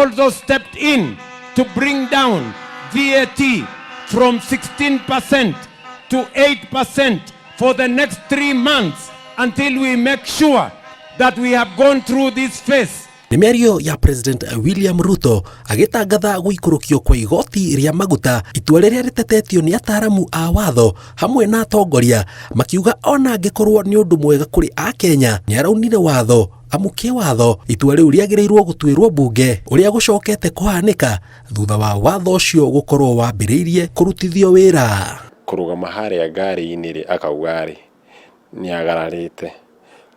also stepped in to bring down VAT from 16% to 8% for the next 3 months until we make sure that we have gone through this phase. Nĩ mĩario ya President William Ruto agĩtangatha gũikũrũkio kwa igoti rĩa maguta, itua rĩrĩa rĩtetetio nĩ ataramu a watho hamwe na atongoria, makiuga ona angĩkorwo nĩ ũndũ mwega kũrĩ Akenya, nĩ araunire watho, amu kĩwatho itua rĩu rĩagĩrĩirwo gũtuĩrwo mbunge, ũrĩa gũcokete kũhanĩka thutha wa watho ũcio gũkorwo wambĩrĩirie kũrutithio wĩra. Kũrũgama harĩa ngari-inĩ rĩ, akauga rĩ nĩ agararĩte,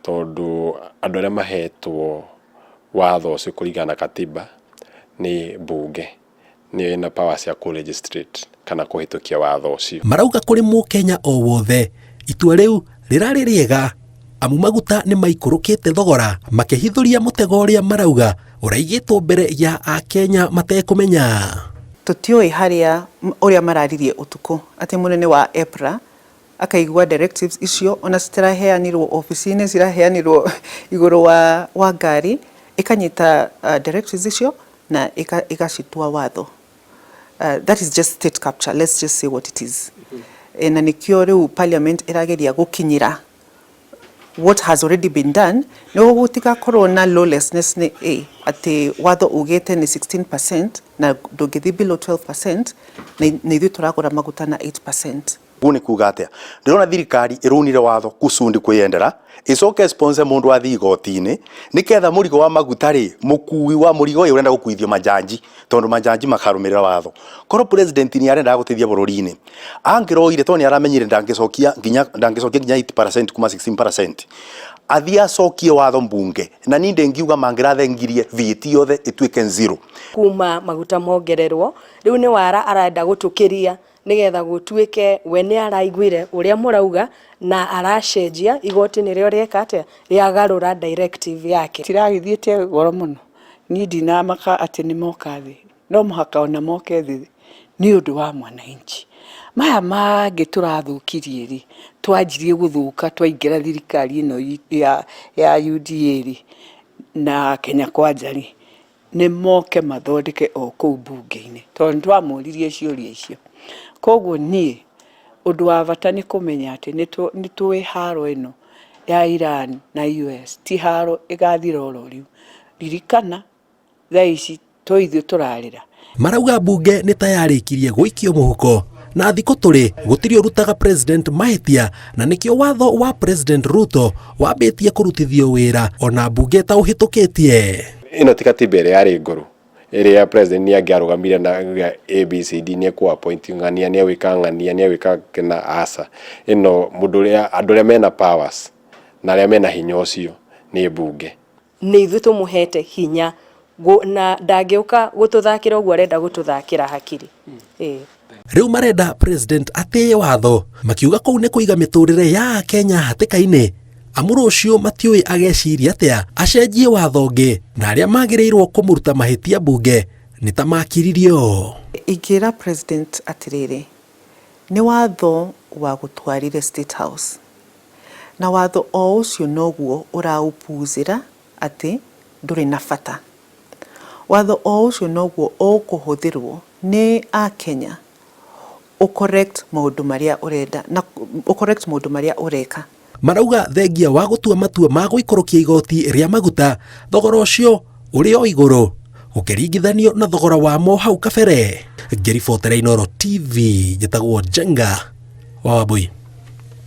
tondũ andũ arĩa mahetwo watho ũcio kũringana na katiba nĩ mbunge, nĩyo ĩna power cia kũ legislate kana kũhĩtũkia watho ũcio. Marauga kũrĩ mũkenya o wothe itua rĩu rĩrarĩ rĩega, amu maguta nĩ maikũrũkĩte thogora, makĩhithũria mũtego ũrĩa marauga ũraigĩtwo mbere ya Akenya matekũmenya. Tũtiũĩ harĩa ũrĩa mararirie ũtukũ atĩ mũnene wa EPRA akaigua directives icio ona citiraheanirwo obici-inĩ, ciraheanirwo igũrũ wa ngari, ĩkanyita directives icio na ĩgacitua watho. That is just state capture, let's just say what it is. Na nĩkĩo rĩu parliament ĩrageria gũkinyĩra what has already been done, nĩguo gũtigakorwo na lawlessness, nĩ a atĩ watho ugĩte nĩ 16% na ndũngĩthiĩ below 12%, na ithuĩ tũragũra maguta na 8%. Guo nĩ kuga atĩa? Ndĩrona thirikari ĩrunire watho kusundi kwĩyendera, ĩcoke sponsor mũndũ athiĩ igoti-inĩ nĩketha mũrigo wa maguta rĩ, mũkui wa mũrigo ũyũ ũrenda gũkuithio majanji, tondũ majanji makarũmĩrĩra watho. Korwo president nĩ arendaga gũteithia bũrũri-inĩ, angĩroire, tondũ nĩ aramenyire ndangĩcokia nginya 8% kuma 16%, athiĩ acokie watho mbunge, na niĩ ndĩngiuga mangĩrathengirie VAT yothe ĩtuĩke zero. Kuma maguta mongererwo rĩu nĩ wara arenda gũtũkĩria, nĩgetha gũtuĩke we nĩ araiguire ũrĩa mũrauga na aracenjia igoti nĩrĩo rĩeka atĩa, rĩagarũra directive yake. Tiragĩthiĩte goro mũno. Niĩ ndinamaka atĩ nĩ moka thĩ, no mũhaka ona moke thĩ nĩ ũndũ wa mwananchi. Maya mangĩ tũrathũkirie rĩ, twanjirie gũthũka twaingĩra thirikari ĩno ya UDA rĩ na Kenya Kwanza rĩ, nĩ moke mathondeke o kũu mbunge-inĩ, tondũ nĩ twamoririe ciũria icio. Koguo niĩ ũndũ wa bata nĩ kũmenya atĩ nĩ tũĩ haro ĩno ya Iran na US ti haro ĩgathira oro rĩu. Ririkana thaa ici to ithuĩ tũrarĩra. Marauga mbunge nĩ ta yarĩkirie gũikio mũhuko, na thikũ tũrĩ gũtirĩ ũrutaga president mahĩtia, na nĩkĩo watho wa President Ruto wambĩtie kũrutithio wĩra ona mbunge ta ũhĩtũkĩtie. Ĩno ti katiba ĩrĩa yarĩ ngũrũ, ĩrĩa president nĩ angĩarũgamire na ABCD, nĩ ekũ appoint ng'ania, nĩ egwĩka ng'ania, nĩ egwĩka kĩna. Aca, ĩno mũndũ ũrĩa, andũ arĩa mena powers na arĩa mena hinya ũcio nĩ mbunge. Nĩ ithuĩ tũmũhete hinya na ndangĩũka gũtũthakĩra ũguo arenda gũtũthakĩra hakiri, ĩĩ. Rĩu marenda president atĩe watho, makiuga kũu nĩ kũiga mĩtũrĩre ya Akenya hatĩka-inĩ, amu rũciũ matiũĩ ageciria atĩa acenjie watho ũngĩ, na arĩa magĩrĩirwo kũmũruta mahĩtia mbunge nĩ ta makiririo. Ingĩra president atĩrĩrĩ, nĩ watho wa gũtwarire State House, na watho o ũcio noguo ũraũpuzĩra atĩ ndũrĩ na bata. Watho o ũcio noguo ũkũhũthĩrwo nĩ Akenya ũcorrect maũndũ marĩa ũrenda na ũcorrect maũndũ marĩa ũreka. Marauga thengia wa gũtua matua ma gũikũrũkia igoti rĩa maguta, thogora ũcio ũrĩ o igũrũ gũkĩringithanio na thogora wamo hau kabere. Ngĩribotera Inooro TV, njĩtagwo Njenga wa Wambui.